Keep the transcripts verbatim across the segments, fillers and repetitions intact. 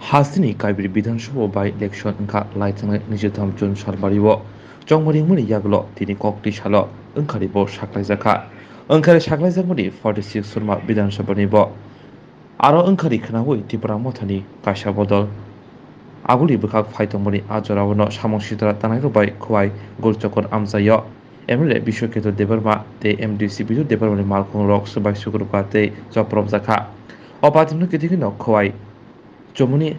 Hasteni Kaibri Bidhan Sabha by election wngkha lai thangnai nijitham June salbario. Chongmari wngmani yagulo tini kokti salo wngkharibo saklaijakha. Wngkhari saklaijakmani forty six Surma Bidhan Sabhani bo. Aro wngkhari khnaui Tipra Mothani kaisa bodol aguli bwkhak phai tongmani a jorao no samung sitra tanairok bai Khowai Golchokor amchaio M L A Biswaketu Debbarma tei M D C Bidu Debbarmani malkhung rok swbai sukrubkha tei chopropjakha. O patimno kithi kheno Khowai Chumuni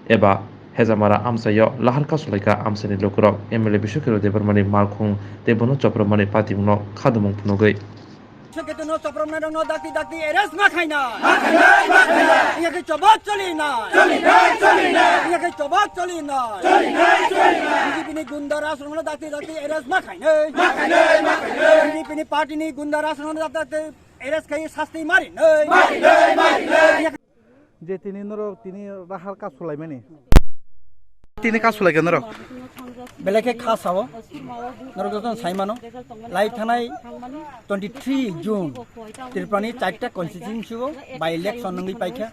eba Hejamara amchaio lahar kasulaikha amchaini lukurok M L A Biswaketu Debbarmani malkhung tei bono chopropmani patimungno khadumung phunugwi. Biswaketuno chopropnairokno dakti dakti arrest ma khainai. Iya khe chobok choli nai. Iya khe chobok choli nai. B J P ni gunda rajrokno dakti dakti arrest ma khainai. B J P ni party ni gunda rajrokno dakti dakti arrest khai sasti marinai. Je tini norok tini rahar kasulaimani. Tini kasulaikha norok. Belai khe kha sao. Norok jotono sai mano. Lai thanai twenty three June Tripurani charta constituency o by election wngwi paikha.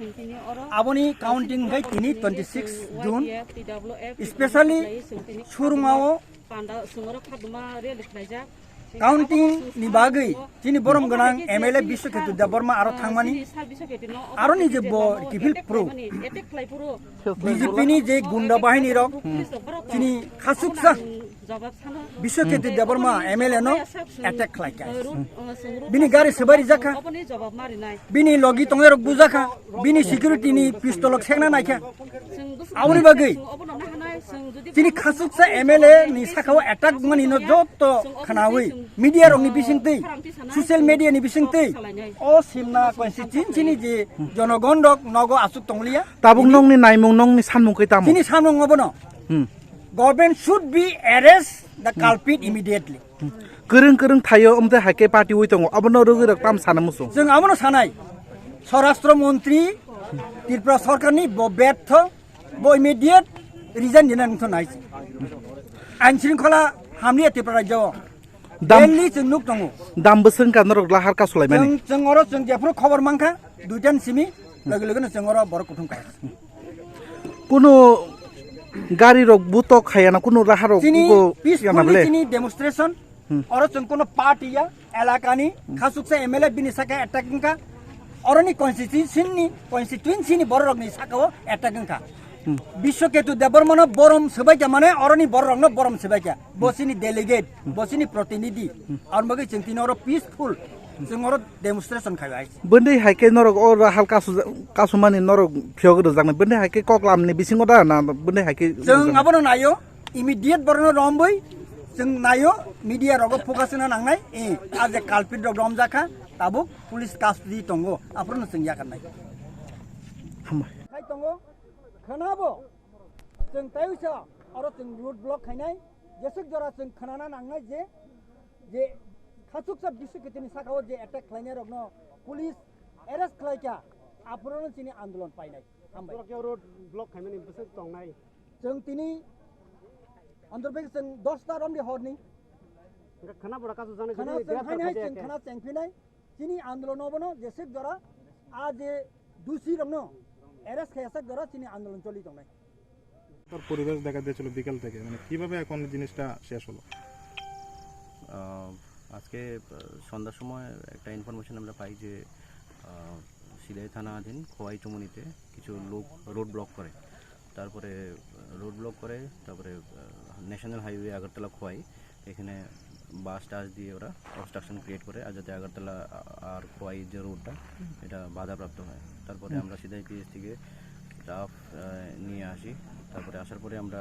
Aboni counting khai tini twenty six June, specially Surmao counting ni bagwi chini borom gwnang M L A Biswaketu Debbarma aro thangmani, aroni je bo repeal proof. B J P ni je gunda bahini rok chini khasuksa Biswaketu Debbarma M L A no attack khlaikha. Bini gari swbai rijakha. Bini logi tongnai rok bujakha. Bini security ni pistol rok sekna naikha. Aboni bagwi chini khasuksa M L A ni sakao attack wngmani no joto khnaui media rokni bisingtwi, social media ni bisingtwi o Simna constituency ni je jonogon rok nogo aswk tongliya. Tabuk nongni naimung, nongni sanmung khe tamo? Chini sanmung obono. Hmm. Government should be arrest the culprit immediately. Kwrwng kwrwng thaio, omo tei hai khe party ui tongo, obono rwgwi rok tam sana muchung. Chwng abono sanai, Swarashtra Montri Tripura Sarkarni bo bertho, bo immediate resign dina nungtho nai. Ain shringkhola hamliya Tripura rajyo. Dam, Delhi chwng nuk tongo. Dam bwswk wngkha norok lahar kasulaimani. Chwng, chwng oro chwng jephuru khobor mankha, duitan simi, logi logi no chwng oro borok kuthum kha. Kuno gari rok butok khayana, kuno raha rok chini bugo peaceful yana ni bele. Chini demonstration, hmm, oro chwng kuno party ya, elakani, hmm, khasuksa M L A bini saka attack wngkha, oroni constitution ni, constituency ni borok rokni sakao attack wngkha. Hmm. Biswaketu Debbarmano borom swbaikha mane oroni borok rokno borom swbaikha. Bo chini delegate, bo chini protinidhi. Aboni bagwi chwng tini oro peaceful, chwng oro demonstration khai bai. Bwndwi hai khe norok o rahal kasu-, kasumani norok phiyok rwjaknai. Bwndwi hai khe koklamni bisingo da na bwndwi hai khe chwng abono naio, immediate borokno romwi chwng naio, media rogo focus wngna nangnai. Eh, a je culprit rok romjakha, tabuk police custody tongo, aphuru no chwng yakarnai. Hambai. Khai tongo, khwnabo, chwng taiwisa oro chwng road block khainai. Jeswk jora chwng khnana nangnai je, je khachuksa Biswaketuni sakao je attack khlainairokno police arrest khlaikha, aphuru chini andolon painai. Hambai. Borok road block khaimani bwswk tongnai. Chwng tini andor bai chwng dosta romni horni. Hwnkhe khana bwra kasu jani khana jani chwng react hainai, khaijak chwng khe. Khana chengphinai. Chini andolon obono jeswk jora a je dusi rokno arrest khaijak jora chini andolon choli tongnai. তোর পরিবেশ দেখা দিয়েছিল বিকেল থেকে, মানে, কিভাবে এখন জিনিসটা শেষ হলো? আহ, আজকে, আহ, সন্ধ্যার সময় একটা ইনফরমেশন আমরা পাই যে, আহ, সিদাই থানাধীন খোয়াই চুমুনিতে কিছু লোক রোড ব্লক করে। তারপরে, আহ, রোড ব্লক করে, তারপরে, আহ, ন্যাশনাল হাইওয়ে আগরতলা খোয়াই, এখানে বাস টাস দিয়ে ওরা অবস্ট্রাকশন ক্রিয়েট করে, আর যাতে আগরতলা, আ-, আর খোয়াই যে রোডটা, এটা বাধাপ্রাপ্ত হয়। তারপরে হুম। আমরা সিধাই পিএস থেকে স্টাফ, আহ, নিয়ে আসি। তারপরে আসার পরে আমরা,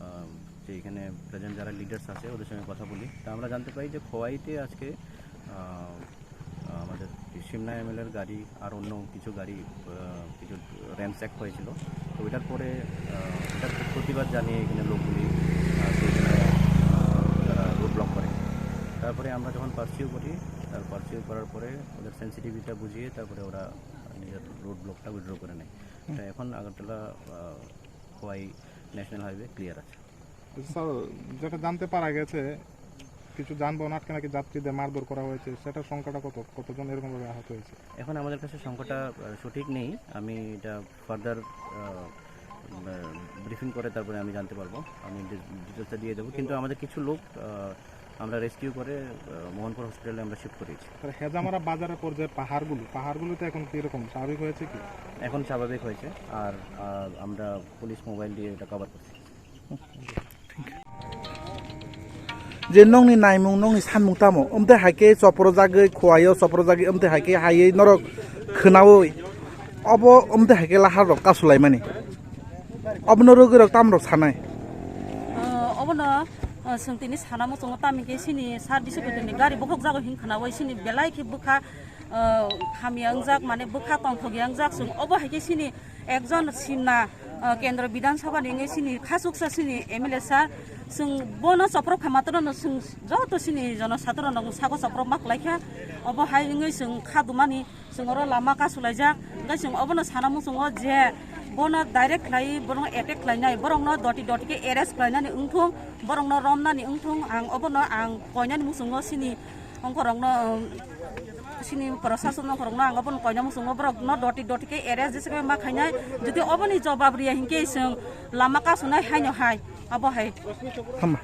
আহ, যে এখানে প্রেজেন্ট যারা লিডার্স আছে, ওদের সঙ্গে কথা বলি। তা আমরা জানতে পারি যে খোয়াইতে আজকে, আহ, আহ, আমাদের সিমনা এমএলএর গাড়ি আর অন্য কিছু গাড়ি, আহ, কিছু র‍্যানস্যাক হয়েছিল। তো ওইটার পরে, আহ, ওটার প্রতিবাদ জানিয়ে এখানে লোকগুলি, আহ, সেই সময়, আহ, তারা রোড ব্লক করে। তারপরে আমরা যখন পারসিউ করি, তার পারসিউ করার পরে ওদের সেন্সিটিভিটিটা বুঝিয়ে তারপরে ওরা নিজের রোড ব্লকটা উইথড্র করে নেয়। হুম। এটা এখন আগরতলা, আহ, খোয়াই ন্যাশনাল হাইওয়ে ক্লিয়ার আছে। আচ্ছা, স্যার, যেটা জানতে পারা গেছে, কিছু যানবাহন আটকে নাকি যাত্রীদের মারধর করা হয়েছে, সেটার সংখ্যাটা কত, কতজন এরকমভাবে আহত হয়েছে? এখন আমাদের কাছে সংখ্যাটা আহ, সঠিক নেই। আমি এটা ফার্দার ব্রিফিং করে তারপরে আমি জানতে পারবো। আমি ডিটেলসটা দিয়ে দেবো, কিন্তু আমাদের কিছু লোক আহ, আমরা রেস্কিউ করে আহ, মোহনপুর হসপিটালে আমরা শিফট করিয়েছি। স্যার, হেজামারা বাজারের পর যে পাহাড়গুলো, পাহাড়গুলোতে এখন কীরকম, স্বাভাবিক হয়েছে কি? এখন স্বাভাবিক হয়েছে। আর আহ, আমরা পুলিশ মোবাইল দিয়ে এটা কভার করছি। Je nokni naimung, nokni sanmung tamo? Omte hai khe chopro jagwi, khuaio chopro jagwi, omte hai khe haiwi norok khwnaui, obo omte hai khe lahar rok kasulaimani. Obono rwgwi rok tam rok sanai? Ah, obono, ah, chwng tini sana muchungo, tamo khe chini sir disiplinni gari bokhok jago hin khwnaui chini belai khe bwkha, ah, hamya wngjak, mane bwkha tongthok ya wngjak. Chwng obo hai khe chini ekjon simna, ah, Kendra Bidhan Sabha ni wngwi chini khachuksa chini M L A sir, chwng bono choprok kha matwrwno chwng joto chini jono satro rok sago choprok ma kwlai kha. Obo hai wngwi chwng kha dumani chwng oro lama kasulaijak, hwnkhe chwng obono sana muchungo je bono direct khlai, bono attack khlainai, borokno doti doti khe arrest khlainani wngthung, borokno romnani wngthung, ang obono ang koinani muchungo chini ongkhorokno, um, chini prosason ongkhorokno ang obono koina muchungo, borokno doti doti khe arrest jesa khe ma khainai, jodi oboni jobab riya hinkhe chwng lama kasunai haino hai, abo hai. Hama.